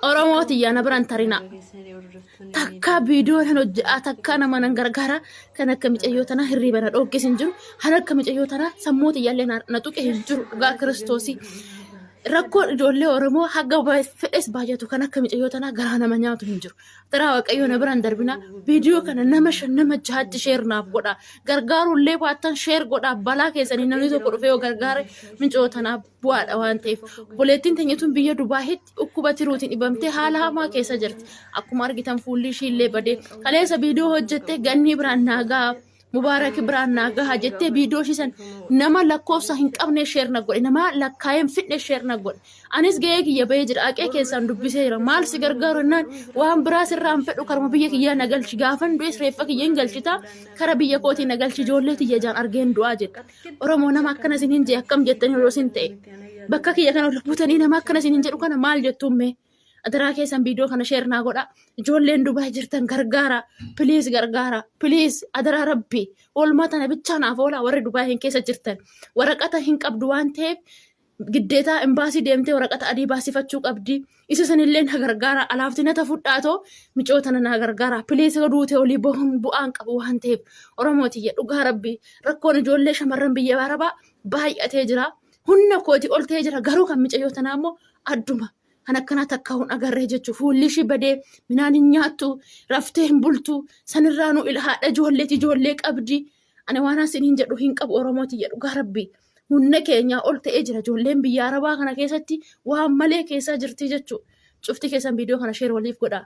Oromoo tiyyaa na biraan tarinaa. Takkaa viidiyoo nan hojjedhaa takkaa nama nan gargaara kan akka micayyoo tanaa hirriiba na dhoogges hin jiru. Kan akka micayyoo tanaa sammuu tiyyaallee na tuqe hin jiru dhugaa kiristoosii. Rakkoon ijoollee Oromoo haga fedhes baay'atu kan akka micayyoo tanaa garaa nama nyaatu hin jiru. Taraa Waaqayyoo na biraan darbinaa viidiyoo kana nama shan nama jahaatti sheer naaf godhaa. Gargaaruullee baattan sheer godhaa balaa keessanii namni tokko dhufee yoo gargaare micayyoo tanaaf bu'aadha waan ta'eef. Obboleettiin teenya tun biyya Dubaahitti dhukkuba tiruutiin dhibamtee haala hamaa keessa jirti. Akkuma argitan fuulli ishii illee badee kaleessa viidiyoo hojjettee gannii biraan naa gaha Mubaarak biraan naa gaha jettee viidiyoo ishii san nama lakkoofsa hin qabne sheer na godhe nama lakkaa'ee hin fidne sheer na godhe. Anis gahee kiyya bahee jira haqee keessaan dubbisee jira maal si gargaaru jennaan waan biraa sirraa hin fedhu karuma biyya kiyyaa na galchi gaafan du'es reeffa kiyya hin galchita kara biyya kootii na galchi ijoollee tiyya jaan argeen du'aa jedha. Oromoo nama akkana isin hin jee akkam jettanii odoo isin ta'e bakka kiyya kana ol butanii nama akkana isin hin jedhu kana maal jettuun mee adaraa keessan viidiyoo kana sheer naa godha ijoolleen Dubaay jirtan gargaara piliis gargaara piliis adaraa rabbi oolmaa tana bichaa naaf oola warri Dubaay hin keessa jirtan waraqata hin qabdu waan ta'eef giddeetaa imbaasii deemtee waraqata adii baasifachuu qabdi. Isa sanillee na gargaara. Alaaftinata fudhaatoo micoo tana na gargaara. Piliis yoo duute olii bahuun bu'aan qabu waan ta'eef Oromoo tiyya dhugaa rabbi rakkoon ijoollee shamarran biyya Arabaa baay'atee jira. Humna kooti ol ta'ee jira. Garuu kan micayyoo tanaa immoo adduma. Kan akkanaa takka hin agarree jechuun fuulli ishii badee midhaan hin nyaattu raftee hin bultu sanirraa nu haadha ijoolleeti ijoollee qabdi. Ani waan asiniin jedhu hin qabu Oromoo tiyya dhugaa rabbi. Humna keenyaa ol ta'ee jira. Ijoolleen biyya Arabaa kana keessatti waan malee keessaa jirti jechuudha. Cufti keessan viidiyoo kana sheer waliif godhaa.